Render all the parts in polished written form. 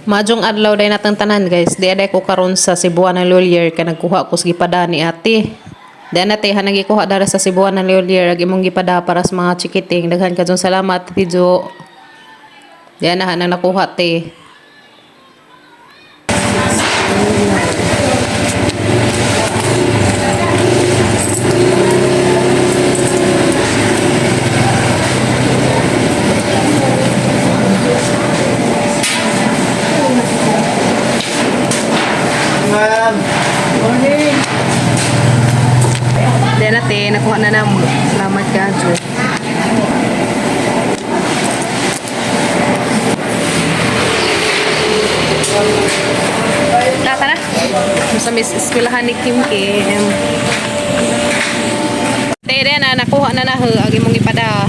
Maayong adlaw day natang tanan, guys. Di aday ko karon sa Cebuana Lhuillier kay nagkuha ko sa gipada ni ate. Di na te hanang gikuha dara sa Cebuana Lhuillier ag imong gipada para sa mga chikiting. Daghan kaayong salamat, Ate Jo. Di na hanang nakuha, te. Ma'am. Morning. Di na te, nakuha na namo. Salamat ka, Jo. Tara, tara. Sa miss eskwelahan ni Kim Kim. Te, di na, nakuha na na ag imong gipada.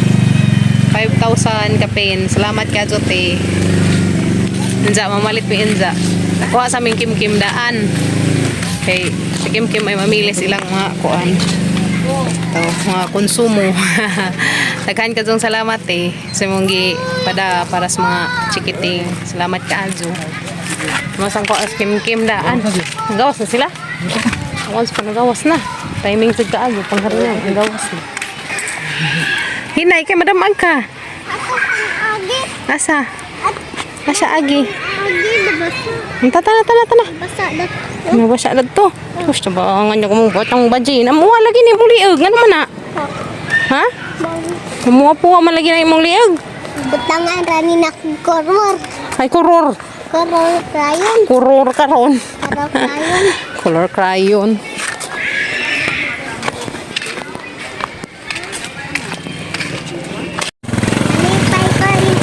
5,000 kapin. Salamat ka, Jo, te. Inza, mamalit mi inza. Nakuha sa aming Kim Kim daan. Kay si Kim Kim ay mamili silang mga kuan. Ito, mga konsumo. Daghan ka dong salamat eh. Sa mong pada para sa mga chikiting. Salamat ka, Azo. Masang ko as Kim Kim daan. Nagawas na sila? Once pa nagawas na. Timing sa ka, Azo. Pangharina, nagawas na. Hinay kay Madam Agka. Agi, Asa? Asa agi? agi, nabasa. Tara, tara, tara. Basa na. Nabasa na to. Gusto ba nga niya kumong batang baji? Namuha lagi ni mong liog. Nga naman na? Ha? Namuha po man lagi na imong liog. Butangan rani na koror. Ay, kuror. Koror crayon. Kuror karon. Koror crayon. Color crayon. Lipay ko rin.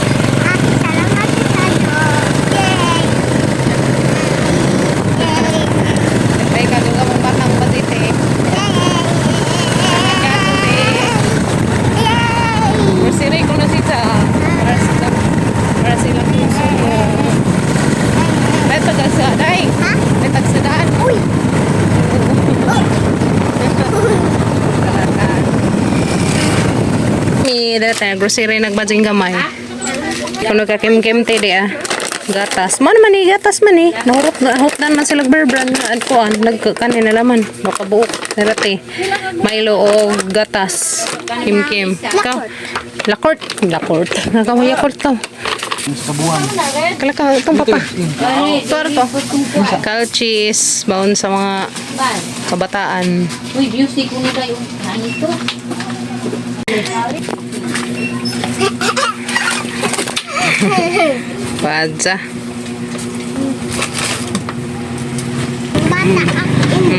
Ate, salamat sa Yay! Yay! Ay, kaduga mong batang baji, te. Yay! Yay! Grocery ko na siya. Para sila. Para sila konsumo. May tagsa, day. Ha? May tagsadaan. Uy! Mi, dala tayo. Grocery nagbajing gamay. Kuno ka kim kim te di ah. Gatas. Man man eh, gatas man eh. Nahurot na hutdan man sila Bear Brand na kuan nagkanin na laman. Makabuok na te. Milo o gatas. Kim kim. Ikaw. Lakort. Lakort. Nakaw Yakult ka. Sa buwan. Kala ka itong papa. Ito ano to? Calchis. Baon sa mga kabataan. Uy, music ko nila yung anito. Padza.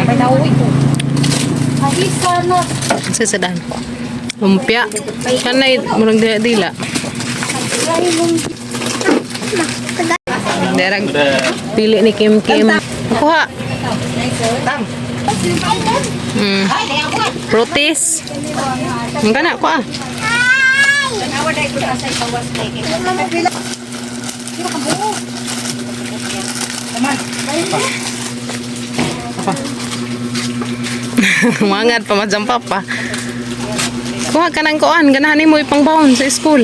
Bata ako. Sisadan. Lumpia. Kanay, murag dila dila. Derag pili ni Kim Kim. Kuha. Rotis. Ang kana kuha. Mangad pa madjam papa. Kuha ka ng kuan, ganahan mo ipang baon sa school.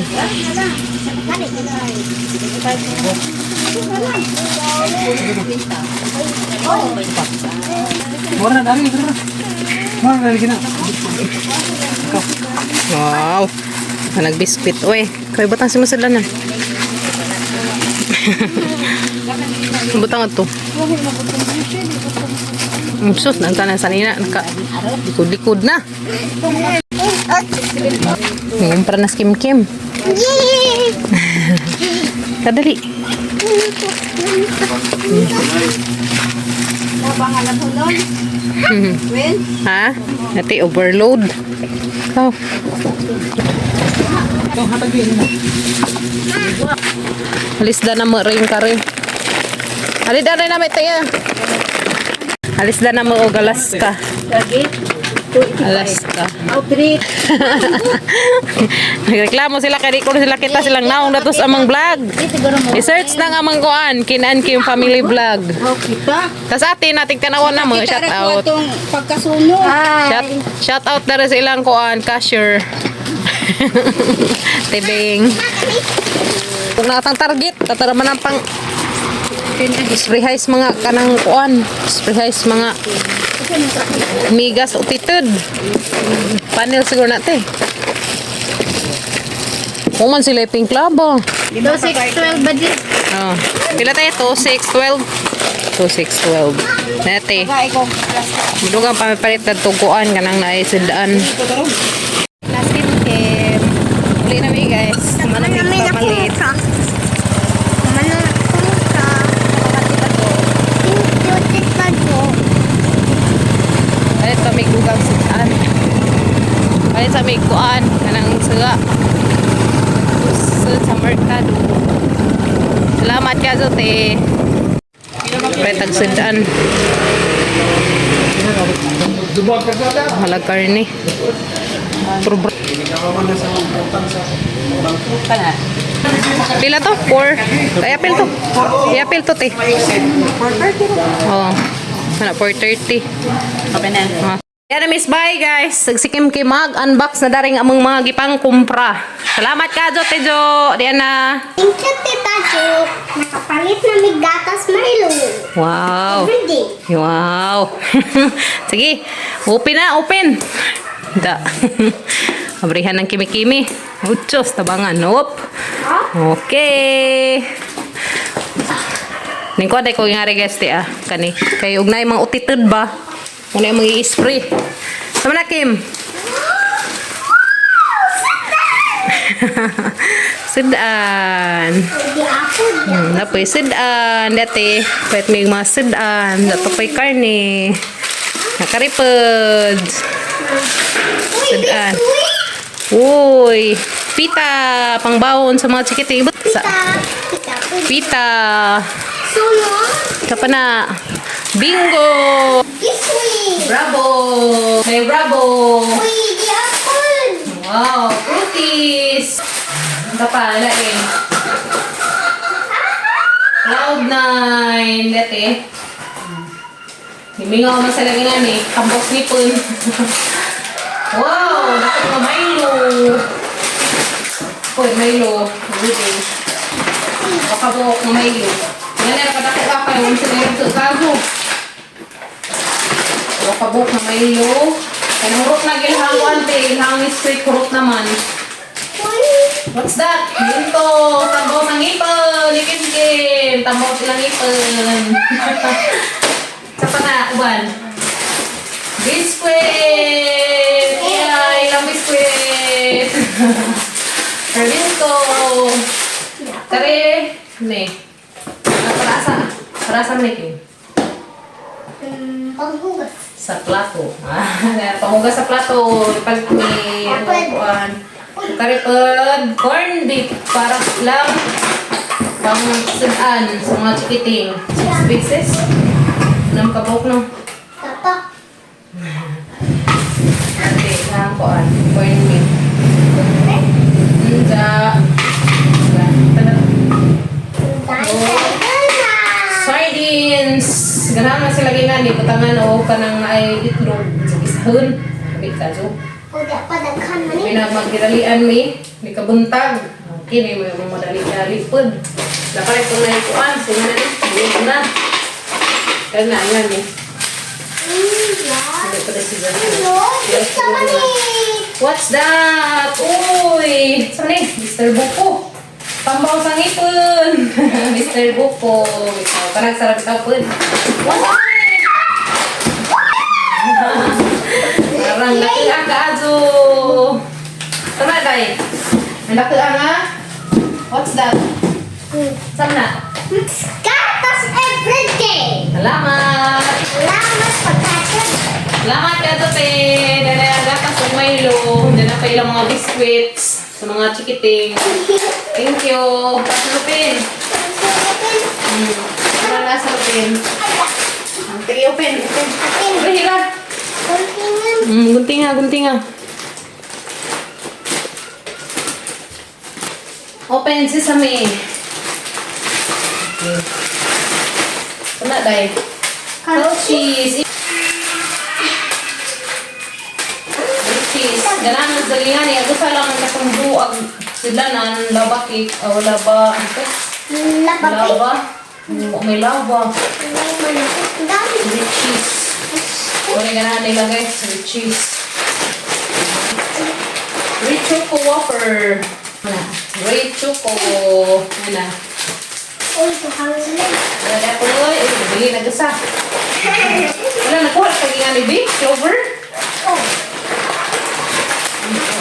Mura na dari, mura. Mura na dari na. Wow. Nagbiskwit oy. Kay butang si masadlanan. Butang ato. Sus, nang tanan sa nina naka likod-likod na. Ngumpra na si Kim Kim. Yay! Kadali. Ha? Nati overload. Oh. Ito, hatag din mo. Alis da na mo rin kare. Alis da rin namin tayo. Alis da na mo og Alaska. Alaska. Nagreklamo sila kay di ko sila kita silang naong datos amang vlog. I-search na nga amang kuan, Kinan Kim Family Vlog. Kita. Tas atin nating tanawan na mo shout out. Itong pagkasunog. Shout out na rin sa ilang kuan cashier. Tibing. Kung natang target, tatara man ang pang Sprayhais mga kanang kuan. Sprayhais mga migas utitud. Panel siguro na te. Kuman sila pink labo. 2, 6, 12 ba di? Oh. Pila tayo? 2, 6, 12. 2, 6, 12. Nete. Dugang pamipalit na tuguan kanang naisindaan. Naskin kim. Uli na mi, guys. Mana mi Ano na papalit. kumka? Ano na kumka? Thank you, Tita Jo. Palit pa may gugang sindaan. Palit sa may kuan kanang suga. Sud sa merkado. Salamat ka te. Palit tag sindaan. Halag karne. Pero pila to? 4. Ay, apil to. Ay, apil to, te. 4.30. Oo. Ano, 4.30. Open na. Ah. Yan na, miss. Bye, guys. Nagsikim kay mag-unbox na daring among mga gipang kumpra. Salamat ka, Jo, te, Jo. Diyan na. Thank you, Tita Jo. Nakapalit na may gatas Milo. Wow. Every day. Wow. Sige. Open na, open. Da. Abrihan ng kimi-kimi. Uchos, tabangan. Op. Okay. Ning ko ko nga guys ti ah kani. Kay ugnay mga utitud ba? Unay mga i-spray. Sama na, Kim. Sudan. Di ako, di Napoy sudan dati. Pwet may mga sudan. Dato pa'y karne. Nakaripod. Uy, Sudan. biscuit! Uy, pita pangbaon sa mga chikiting. Sa Pita, pita, pita. pita. Sunod, Sa pa na. Bingo! biscuit! Bravo! May bravo! Uy, di ako! Wow, fruities! Ito pa, lain. Cloud nine. Dati. Himingaw man sa laginan eh. Tambok ni Pun. Wow! Dapat nga Milo. Uy, Milo. Everyday. Pakabuok ng Milo. Yan na, nakadako ka pa. Yung sinayod sa kago. Pakabuok ng Milo. Kaya hurot na gilhang ante. Ilhang street hurot naman. Uy, What's that? Ginto! Tambaw sa ngipon! Ni Kim Kim! Tambaw sila ngipon! Sa pa na, uban. Biscuit! Yeah, ilang biscuit! Ervinto! Tare! Ne. Ah, para sa? Para sa ni Kim? Panghugas. Sa plato. Ah, panghugas sa plato. Ipalit ni kuan. Karipod, corn beef para lang pang sudan sa mga chikiting. 6 pieces. Nang kabok no. Tapa. Okay, lang kuan. Corn beef. Nja. Sardines! Ganahan na sila ginani. Butangan o kanang ay itlog. Isahon. Sabi ka, so. May na magdidalian mi, may kabuntag. Okay, may mga madali-dali pod. Dapat itong naikuan, sige na ni, sige na. Kaya na, yan eh. Hindi pa rin siya. What's that? Uy! Saan ni? Mr. Buko. Tambaw sa ngipon. Mr. Buko. Ikaw, parang sarap ikaw po. What's that? Parang laki ang kaazo. Tama, day. Ang laki ang ah. What's that? Saan na? Gatas every day. Salamat! Salamat pagkatid. Salamat ka, Tote! Dala gatas ug Milo. Dala pa ilang mga biscuits sa mga chikiting. Thank you. Pasulupin. Para na sa lupin. Sige, open. Open. Open, hila. Gunting nga, gunting nga. Open sesame. Okay. Tama, day. Cheese. Cheese. Ganahan ng dalingan eh. Ako sa lang ang katong buag. Sila na laba cake. O laba. Ano to? Laba cake. Laba. May lava. May manakit. Ang dami. With cheese. Wala ganahan nila, guys. With cheese. Rich choco wafer. Rich choco. Ano? Uy, tuhang sila. Wala ko eh. Bili na gasa. Wala, nakuha na pag ni B. Clover. Oh.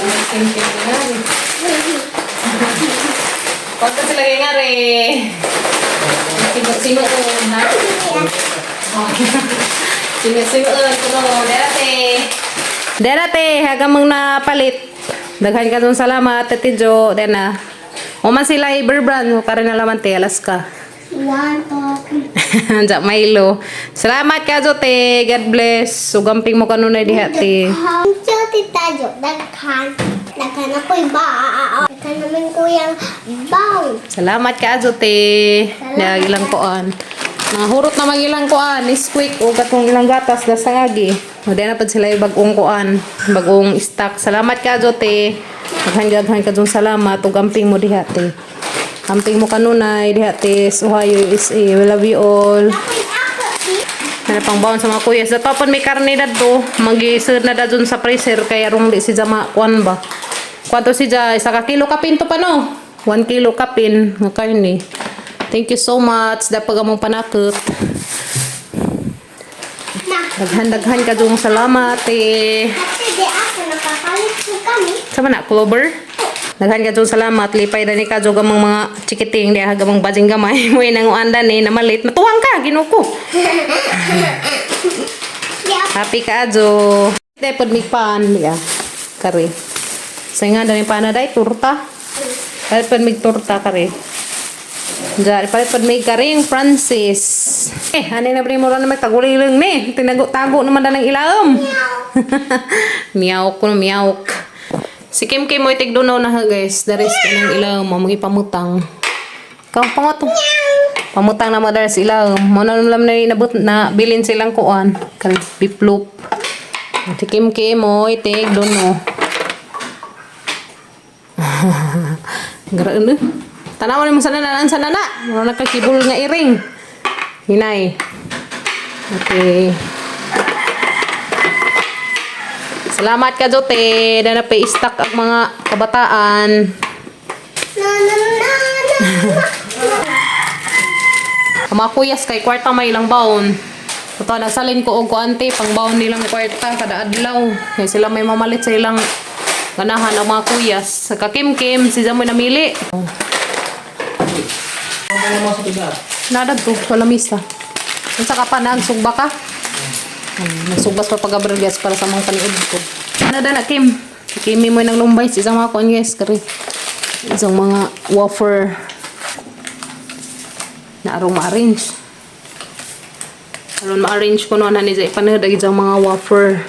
May kim-kim na nga eh. Pagka sila nga re. Sino-sino na. Sino-sino kuno. Derate. Derate, hagang mong napalit. Daghan ka dun salamat, Tete Jo. Dena. Uman sila Iberbrand, karin na laman te, Alaska. One, two, three. Anja Milo. Salamat ka te. God bless. Sugamping mo kanunay diha te. Thank you, Tita Jo. Daghan. Daghan ako'y ba. Daghan naman kuyang baw. Salamat ka te. Nag ilang kuan. Nahurot na mag ilang kuan, Nesquik o katong ilang gatas dasang agi. O di na pud sila yung bagong kuan, bagong stock. Salamat ka te. Daghan-daghan ka dun salamat ug amping mo diha te. Amping mo kanunay diha te. sa Ohio, USA. We love you all. Ako'y ako. Ano pang baon sa mga kuya. Sa topon may karne na to. Mag-isod na da dun sa freezer. Kaya rong di si Jama kuan ba. Kwanto si Ja? Isa ka kilo kapin to pa no? 1 kilo kapin. Nga karne. Thank you so much. Dapag among panakot. Na. Daghan-daghan ka dung salamat eh. Kasi di ako nakakalit po kami. Sama na, Clover? Daghan ka dung salamat. Lipay na ni ka jud among mga chikiting. Diha gamang bajing gamay. Mo nang uandan eh. Namalit. Matuwang ka. Ginuko. Di ako. Happy ka, Ajo. Depod mi pan, ya. Kare. Sa nga dani pana dai turta. Palit pod mig turta kare. Diyan, palit pod mig karing Francis. Eh, ani na mo ra na magtaguliling ni. Tinago-tago naman da ng ilawom. Meow ko meow. Si Kim Kim mo itigdunaw na ha, guys. Daris ka ng ilawom, mo pamutang. Kau pangoto. Pamutang na mo daris ilawom. Mo na lang na inabot na bilin silang kuan. Kare biplop. Si Kim Kim mo itig duno. Grabe no. Tanaw ni mo sa nana sa nana. Mo na kakibol nga iring. Hinay. Okay. Salamat ka, Jote. Na stock ang mga kabataan. Na na na na. Ang mga kuyas kay kwarta may ilang baon. Totoo, nagsalin ko og kuante, pang baon nilang kwarta kada adlaw. Kay sila may mamalit sa ilang ganahan ang mga kuyas. Sa kakim-kim, si Jamoy namili. Ano mo sa tiga? Nadad to, sa lamisa. Unsa ka pa, nagsugba ka? Nagsugba sa pagabrelyas para sa mga paniud ko. Ano na, Kim? Si Kimi mo nang lumbay sa isang mga kuan guys, kari. Isang mga wafer na arong ma-arrange. Aron ma-arrange ko no na ni sa ipanood ang isang mga wafer.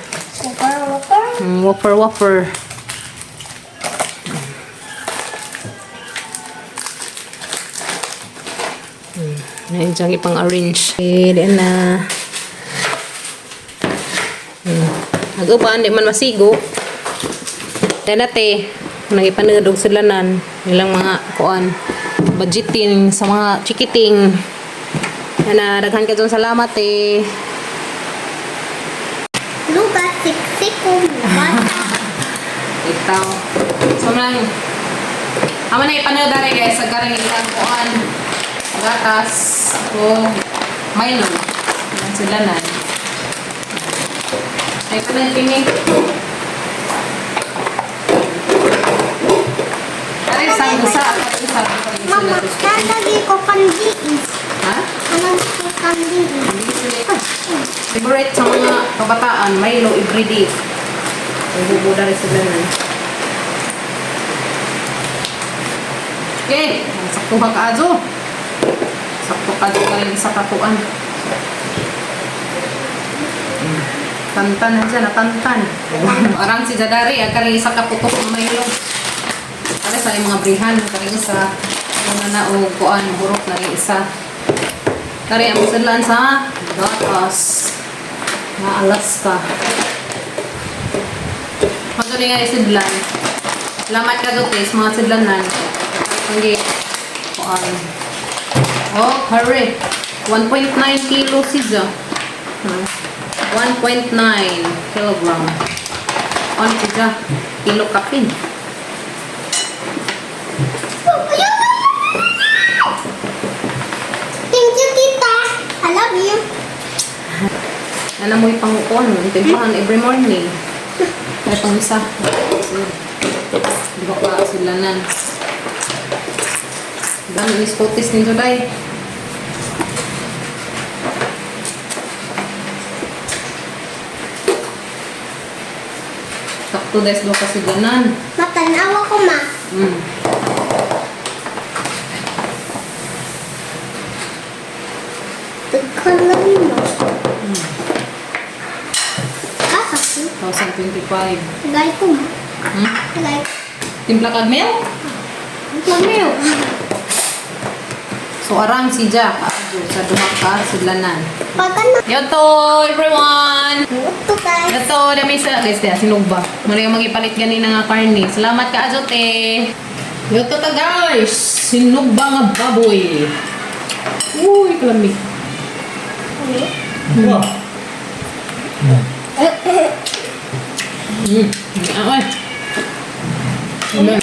Water, water. Wafer, wafer. Ngayon diyang ipang arrange. Okay, di na. Nag-uban, di man masigo. Di na te. Nag-ipanod og silanan. Nilang mga kuan. Budgeting sa mga chikiting. Yan na, daghan ka dyan salamat eh. Lugas, siksikom, bata. Itaw. So man, amo na ipanood dere guys sa karang ilang kuan. Gatas o Milo. Yan sila na. Ay panood kini. Ay sang usa usa. Mama, nalagi ko kandiis. Ha? Nalagi ko kandiis. Favorite sa mga kabataan, Milo everyday. Ay bubuda rin sila na. Okay, sakto ka kaajo. Sakto ka ka rin sa katuan. Tantan na siya, natantan. Arang si Jadari, ang karing isa ka putok ng Milo. Para sa mga brihan, karing isa. Ano na o kuan, burok na rin isa. Kari ang masadlaan sa gatas na Alaska. Magaling nga isidlan. Salamat ka doon, sa mga sidlanan. Hindi, kuan. Oh, hurry. 1.9 kilo siya. 1.9 kilogram. Ano siya? Kilo kapin. Thank you, tita. I love you. Ano mo yung pangukuan mo? Timplahan every morning. Kaya pang isa. Di ba ka sila nan? Dami ni Scottish nito, day. Sakto des do kasi ganan. Matanawa ko, ma. Daghan lang mo. Ah, kasi. 1,025. Tagay ko, ma. Tagay. Timpla kag milk? Timpla milk. So arang si Jack adyo sa duha ka sidlanan. Pagka na. Yoto everyone. Ito, guys. Ito, dami sa guys, diya, sinugba. Muna yung magipalit ganina nga karne. Salamat ka, Azote. Yoto ta guys, sinugba nga baboy. Uy, kalamig. Wow. Ay. Ano?